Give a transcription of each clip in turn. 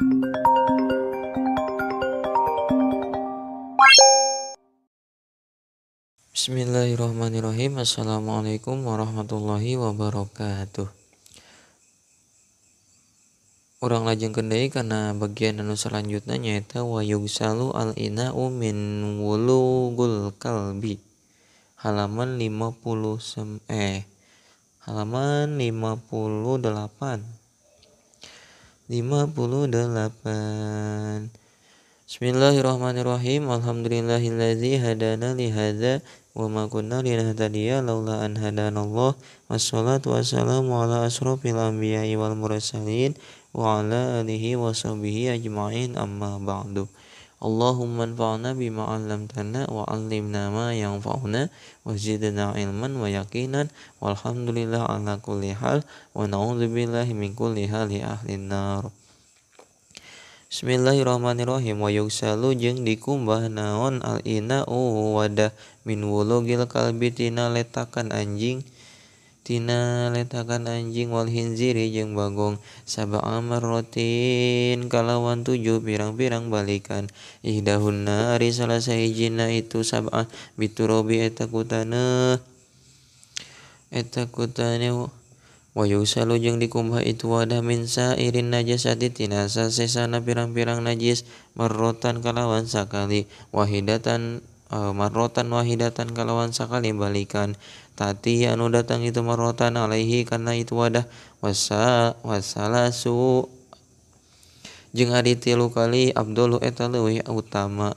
Bismillahirrahmanirrahim. Assalamualaikum warahmatullahi wabarakatuh. Urang lajengkeun deui kana bagian anu salanjutna nyaeta wa yugsalu al ina'u min wulugul kalbi. Halaman 58. 58. Bismillahirrahmanirrahim. Alhamdulillahillazi hadana li hadza wa ma kunna linahtadiya laula an hadanallah. Wassalatu wassalamu ala asrofil anbiya'i wal mursalin wa ala alihi wa sahbihi ajma'in, amma ba'du. Allahumma anfa'na bima 'allamtana wa 'allimna ma yanfa'una wa zidna ilman wa yaqinan, walhamdulillah ala kulli hal wa na'udzubillahi min kulli hali ahlin nar. Bismillahirrahmanirrahim. Wa yugsalu jeung dikumbah naon al ina'u wadah min wulugil kalbi tina letakan anjing wal hinziri jeung bagong sab'a marratin kalawan 7 pirang-pirang balikan. Ihdahunna ari salah sahijina itu sab'a biturobi eta kutane wa yugsalu jeung dikumbah itu wadah min sa'irin najasati tina sasesana pirang-pirang najis marrotan kalawan sakali wahidatan marrotan wahidatan kalawan sakali balikan. Tati anu datang itu marrotan alaihi kana itu wadah wasalasu jeung ari 3 kali abdulu eta leuwih utama.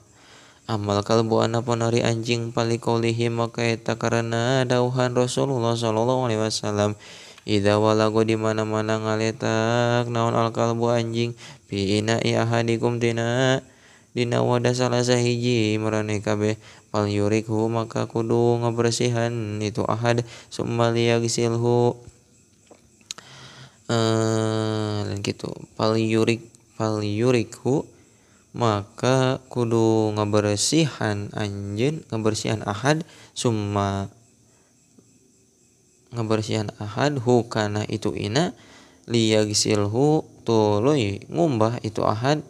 Amal kalbu anapun ari anjing palikaulihi maka eta karena dauhan Rasulullah sallallahu alaihi wasallam. Idza walago di mana-mana ngaletak naon al kalbu anjing fi ina'i ahadikum tina dina wadah salah sahiji maraneh kabeh fal yurikhu maka kudu ngabersihan itu ahad summa liyagsilhu lain kitu fal yurikhu maka kudu ngabersihan anjeun ngabersihan ahad summa ngabersihan ahad hu kana itu ina liyagsilhu tuluy ngumbah itu ahad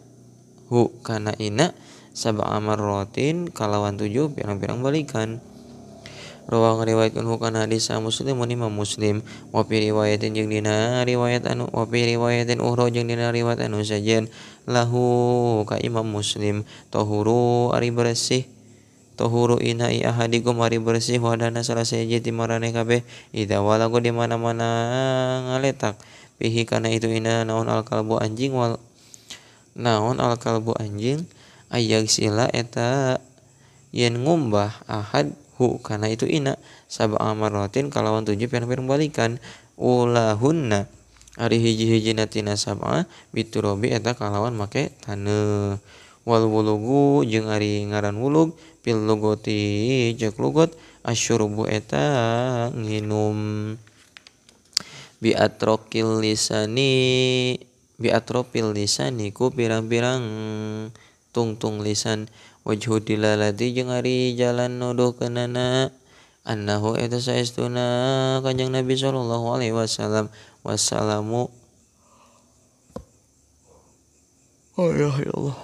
hu kana ina sab'a marratin kalawan 7 pirang-pirang balikan. Rawang riwayatkeun hu kana hadis Muslim Imam Muslim wa fi riwayatin jeung dina riwayat anu wa fi riwayatin ukhra jeung dina riwayat anu sajen lahu ka Imam Muslim tahuru ari bersih tohuru ina'i ahadikum ari bersih wadana salah sahiji ti maraneh kabeh idza walago di mana-mana ngaletak pihi kana itu ina naon al kalbu anjing wal naon al kalbu anjing ayagsila eta yen ngumbah ahad hu kana itu ina sab'a marratin kalawan 7 pirang-pirang balikan. Ulahunna ari hiji-hijina tina sab'a biturobi eta kalawan make taneuh. Wal wulugu jeung ari ngaran wulug pil lugoti jeung lugot asyurbu eta nginum bi atrokil lisani bi atropil lisani ku pirang-pirang tungtung lisan wajhu dilalati jeung ari jalan nuduhkeunana annahu eta saestuna Kanjeng Nabi sallallahu alaihi wasallam wassalamu. Oh ya Allah.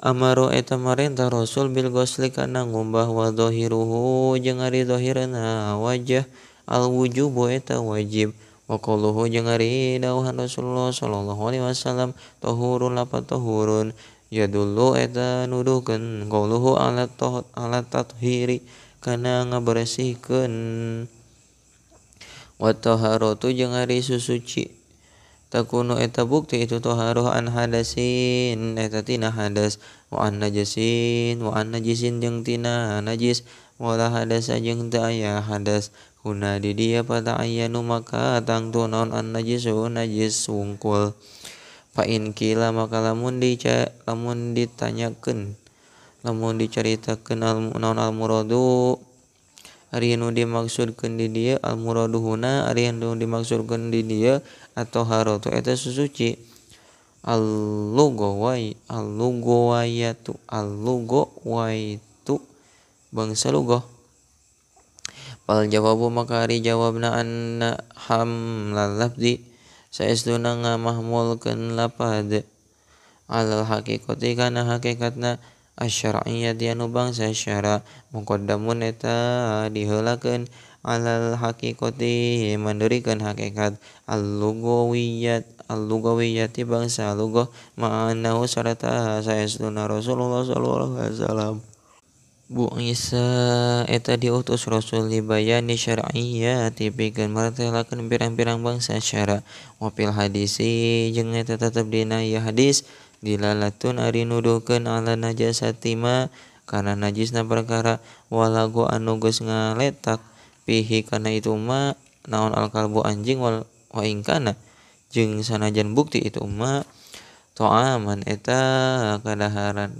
Amaro eta marentah Rasul bil ghusli kana ngumbah wa dhahiruhu jeung ari dhahirna wajah al wujubu eta wajib wa qauluhu jeung ari dawuhan Rasulullah sallallahu alaihi wasallam tahurun lapat tahurun yadullu eta nuduhkeun qauluhu ala tathiri kana ngabersihkeun wa taharatu jeung ari susuci takunu eta bukti itu toharoh an hadasin eta tina hadas wa an najisin wa an najisin jeung tina najis wala hadasa jeung teu aya hadas huna di dieu pata'ayyanu maka tangtu naon an najisu najis wungkul. Fa in kila maka lamun ditanyakeun lamun dicaritakeun naon al muradu ari nu dimaksudkeun di dieu al muradu huna ari nu dimaksudkeun di dieu atau haratu eta susuci al-lugawaitu bangsa lugoh. Fal jawabu maka ari jawabna anna hamlal lafzi saestuna ngamahmulkeun lapad Alal haqiqati kana hakikatna asyar'iyyati anu bangsa syara muqaddamun eta diheulakeun alal haqiqati mandurikeun hakikat al-lugawiyyati bangsa lugah ma'anahu sarta saestuna Rasulullah sallallahu alaihi wasallam. Bu'isa eta diutus Rasul libayani syar'iyyati pikeun martelakeun pirang-pirang bangsa syara. Wa fil hadisi jeung eta tetep dina ieu hadis dilalatun ari nuduhkeun ala najasati ma kana najisna perkara walago anu geus ngaletak pihi kana itu ma naon alkalbu anjing wal wa ingkana jeung sanajan bukti itu ma to'aman eta kadaharan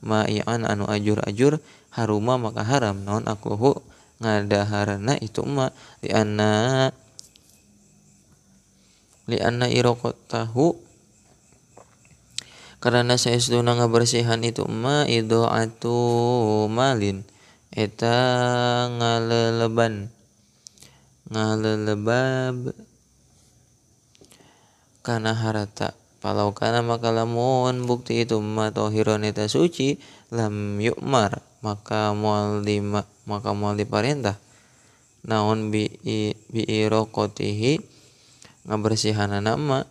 ma'ian anu ajur-ajur haruma maka haram naon akluhu ngadaharana itu ma li'anna iroqatahu karena saestuna ngabersihan itu ma idha'atu malin eta ngalelebab kana harta. Palau kana maka lamun bukti itu ma tohiron eta suci lam yu'mar maka moal diparentah naon bi iroqatihi ngabersihanana ma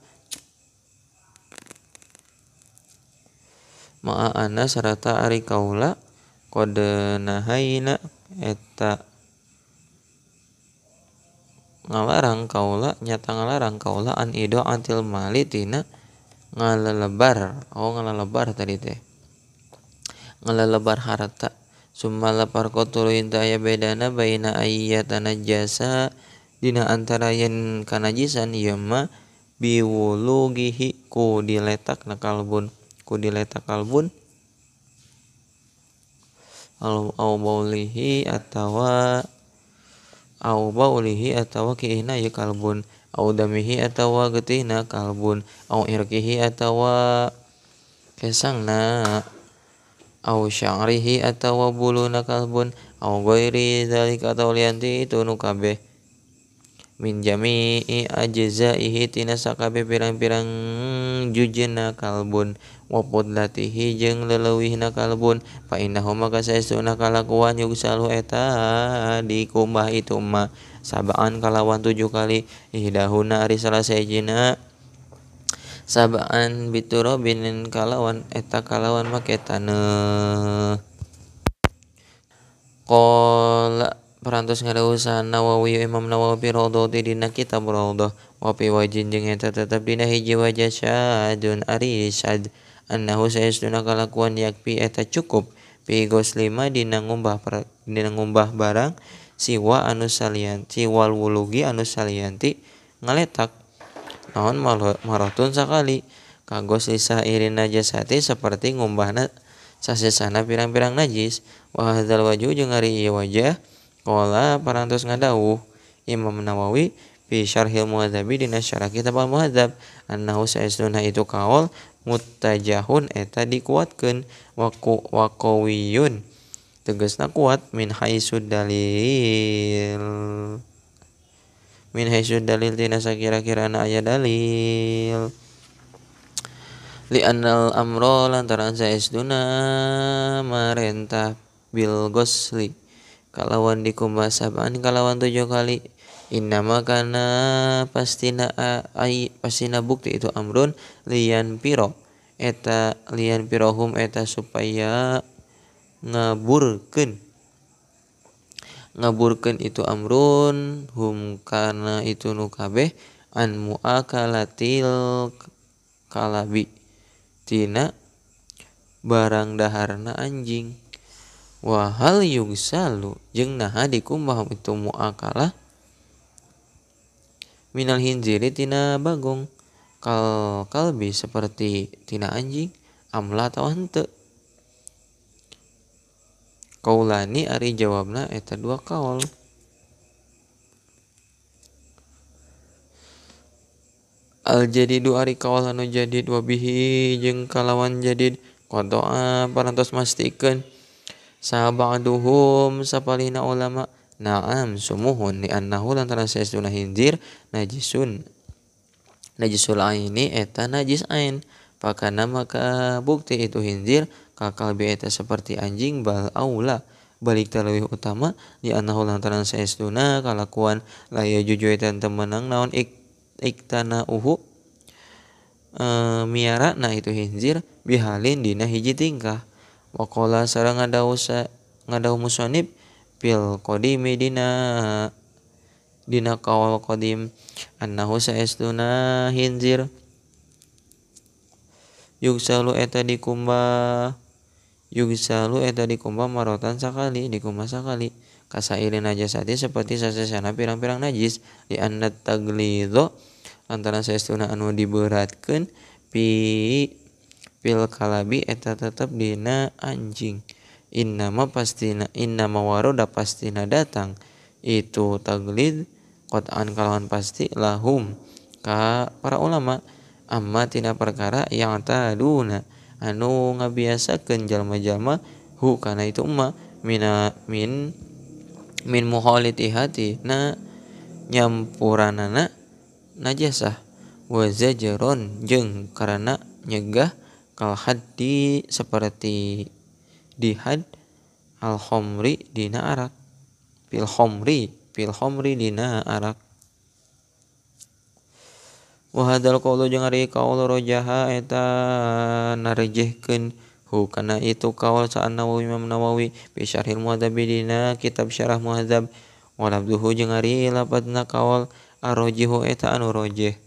ma'ana sarata ari kaula qad nahaina eta ngalarang kaula nyata ngalarang kaula an ido antil mali tina ngalelebar tadi teh ngalelebar harta. Summa lapar tuluy teu aya bedana baina ayyata najasa dina antara yen kanajisan ieu mah biwulugihi ku diletakna kalbun au baulihi atawa kiihna ieu kalbun au damihi atawa getihna kalbun au irkihi atawa kesangna au sya'rihi atawa buluna kalbun au ghairi zalika atawa lianti itu nu kabeh min jami'i ajzaihi tina sakabeh pirang-pirang jujena kalbun wa pudlatihi jeung leleuwihna kalbun fa innahu maka saestuna kalakuan yugsalu eta dikumbah itu ma sab'an kalawan 7 kali ihdahuna ari salah sahijina sab'an biturabin kalawan eta kalawan make taneuh. Qala parantos ngadawuh Nawawi Imam Nawawi Raudhah dina kitab Raudhah wa fi wajin jeung eta tetep dina hiji wajah syadun ari syad annahu saestuna kalakuan yakfi eta cukup fi ghuslima dina ngumbah barang siwa anu salianti wal wulugi anu salianti ngaletak naon marotun sakali kagos lisairin najasati seperti ngumbahna sasesana pirang-pirang najis. Wa hadzal wajhu jeung ari ieu wajah qala parantos ngadawuh Imam Nawawi fi syarhil Muhadzabi dina syarah kitab Al-Muhadzab annahu saestuna itu kaol muttajahun eta dikuatkeun wa qawiyun tegasna kuat min haitsu dalil tina sakira-kirana aya dalil li annal amra lantaran saestuna marentah bil ghusli kalawan dikumbah sab'an kalawan 7 kali innama kana pastina pastina bukti itu amrun lian piro eta lian pirohum eta supaya ngaburkeun itu amrun hum kana itu nu kabeh an muakalatil kalabi tina barang daharna anjing. Wa hal yugsalu jeung naha dikumbah itu muakalah minal hinziri tina bagong kal kalbi seperti tina anjing amla atawa henteu. Kaulani ari jawabna eta dua kaul. Al jadidu ari kaul anu jadid wa bihi jeung kalawan jadid qada'a parantos mastikeun saba'duhum sapalina ulama na'am sumuhun li annahu lantaran saestuna hinzir najisun Najisul aini eta najis ain. Pakana maka bukti itu hinzir kakal bi eta seperti anjing bal aula balik terlebih utama di anahu lantaran saestuna kalakuan la yajuju eta temenang naon iktana uhu miara na itu hinzir bihalin dina hiji tingkah. Waqala sareng ngadau musonib fil qadimi dina kaul qadim annahu saestuna hinzir yugsalu eta dikumbah marotan sakali dikumbah sakali kasairi najasati seperti sasesana pirang-pirang najis li anna taglidho antara saestuna anu diberatkeun pil kalabi eta tetep dina anjing innama pastina innama waroda pastina datang itu taglid qat'an kalawan pasti lahum ka para ulama amma tina perkara yang taduna anu ngabiasakeun jalma-jalma hu kana itu umma mina min min muhalitihati na nyampuranana najasah wa zajron jeung karena nyegah kal haddi seperti dihad al khomri dina arak fil khomri dina arak. Wa hadzal qaulu jeung ari qaul rojaha eta narjehkeun hu kana itu qaul sa Nawawi Imam Nawawi fi syarhil Muhadzab dina kitab syarah Muhadzab wa labduhu jeung ari lapatna qaul arrojihu eta anu rojeh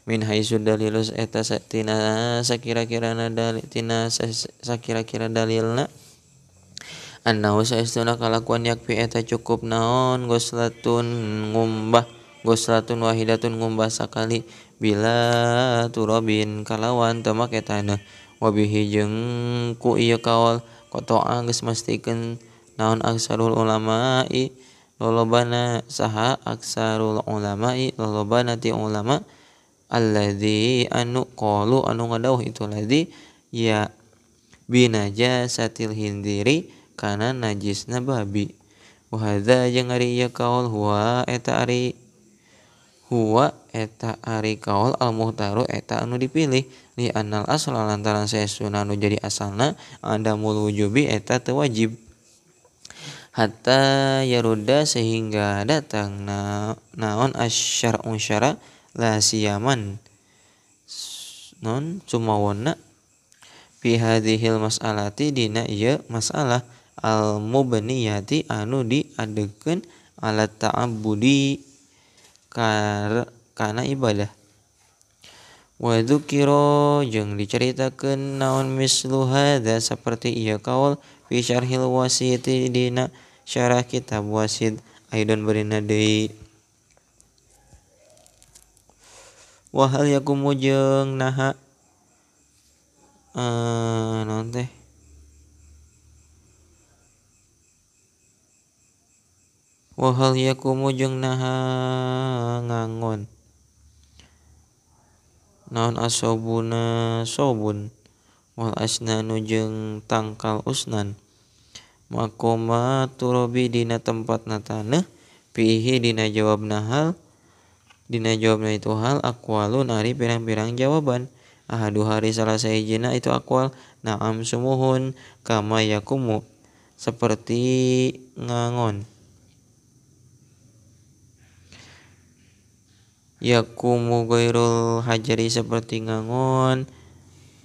min haitsu dalilus eta tina sakira-kirana dalil tina sakira-kira dalilna annahu saestuna kalakuan yakfi eta cukup naon goslatun ngumbah goslatun wahidatun ngumbah sakali bila turabin kalawan teu make taneuh wabihi jeung ku ieu kaol qata'a geus mastikeun naon aksarul ulama'i lolobana saha aksarul ulama'i lolobana ti ulama alladzi anu qalu anu ngadauh itu ladzi ya binajasatil hindiri kana najisna babi. Wa hadza jeung ari ieu kaol huwa eta ari kaol al muhtaru eta anu dipilih li annal asla lantaran saestuna anu jadi asalna adamul wujubi eta teu wajib hatta yaruda sehingga datang naon asyar'u syara la siyaman non sumawonna fi hadhil mas'alati dina ieu masalah al mubniyati anu diadegeun ala ta'abbudi kana ibadah. Wa dzukira jeung dicaritakeun naon mislu hadza saperti ieu kaul fi syarhil wasiti dina syarah kitab wasid aidon barina deui. Wa hal yakumu jeung naha naon teh wa hal yakumu jeung naha ngangon naon asobuna sobun wal asnanu jeung tangkal usnan makoma turabi dina tempatna taneuh fihi dina jawabna hal dina jawabna itu hal aqwalun ari pirang-pirang jawaban ahadu hari salah sahijina itu aqwal na'am sumuhun kama yakumu seperti ngangon yakumu ghairul hajari seperti ngangon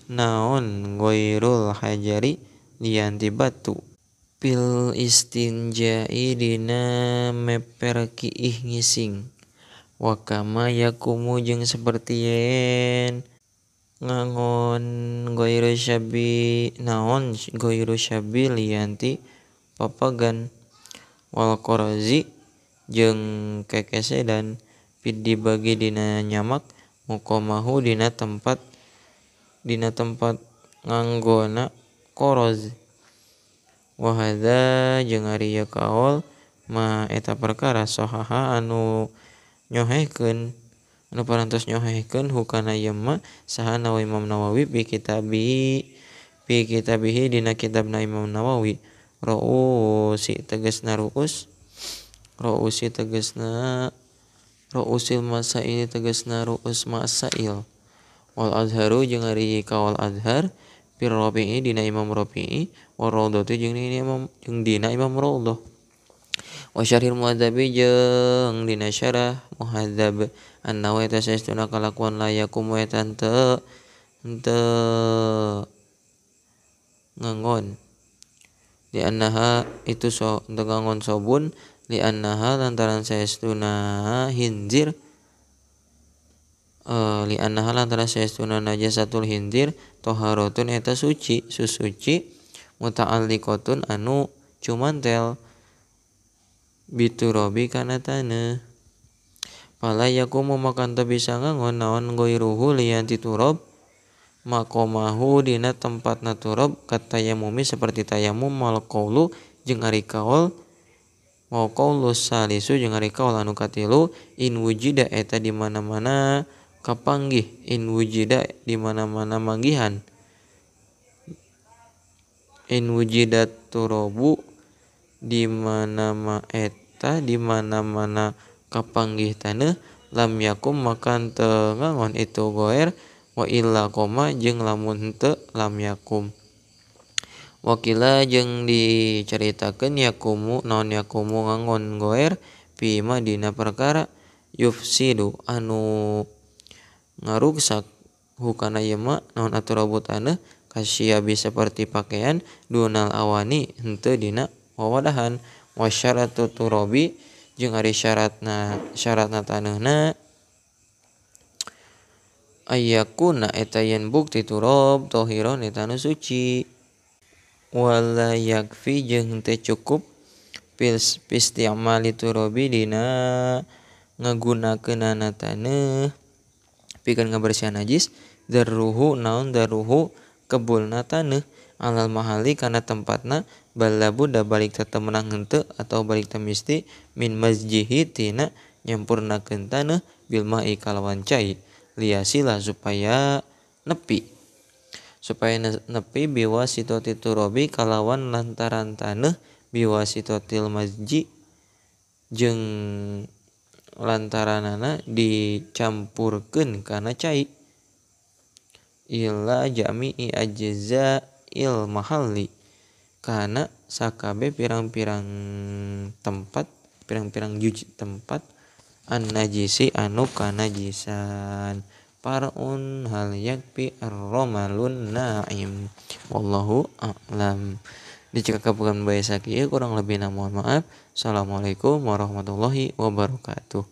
naon ghairul hajari lianti batu pil istinja'i dina meper kiih ngising wa kama yakumu jeung seperti yen ngangon ghairu syabi naon ghairu syabi lianti papagan wal qarazi jeung kekesedan pid dibagi dina nyamak muqamahu dina tempat nganggona qoroz. Wa hadza jeung ari ieu kaol ma eta perkara sahaha anu nyohehkeun anu parantos nyohehkeun hukana ieu ma saha Nawawi Imam Nawawi fi kitabihi dina kitabna Imam Nawawi ra'usi tegasna ru'us ra'usi tegasna Ru'usil masail tegasna ru'us masail. Wal azharu jeung ari kaul azhar fir Rafi'i dina Imam Rafi'i wa Raudhati jeung dina Imam Raudhah. Wa syarhil muhadzabi jeung dina syarah muhadzab annahu eta saestuna kalakuan layakum eta henteu ngangon di annaha itu so henteu ngangon sobun li annaha lantaran saestuna hinzir li annaha lantaran saestuna najasatul hinzir toharotun eta suci susuci muta'alliqatun anu cumantel biturobi kana taneuh. Fala yakumu makan teu bisa ngangon naon goiruhu lian ti turab maqamahu dina tempatna turab katayamumi seperti tayamum mal qaulu jeung ari kaul wa qaulu salisu jeung ari kaul anu katilu in wujida eta di mana-mana kapanggih in wujida di mana-mana manggihan in wujida turabu di mana-mana eta di mana-mana kapanggih taneuh lam yakum makan teu ngangon itu goer wa illa koma jeung lamun henteu lam yakum. Wakila jeung dicaritakeun yakumu naon yakumu ngangon goer fi ma dina perkara yufsidu anu ngaruksak hukana ieu mah naon aturabu taneuh kasyabi seperti pakaian dunal awani henteu dina wawadahan. Wa syaratu turabi jeung ari syaratna taneuhna ayyakuna eta yen bukti turab tohiron eta nu suci wala yakfi jeung teu cukup pisti'mali turabi dina ngagunakeunana taneuh pikeun ngabersihan najis darruhu naon darruhu kebulna taneuh alal mahali kana tempatna balabu da balik teu meunang henteu atau balik teu misti min mazjihi tina nyampurnakeun taneuh bil ma'i kalawan cai liasila supaya nepi biwasitati turabi kalawan lantaran taneuh biwasitatil mazji jeung lantaranana dicampurkeun kana cai ila jami'i ajza il mahalli kana sakabe pirang-pirang tempat pirang-pirang juj tempat an najisi anu kanajisan parun hal yakfi ar-ramalun na'im wallahu a'lam. Dicekakapukan bae sakieu kurang lebihna mohon maaf. Assalamualaikum warahmatullahi wabarakatuh.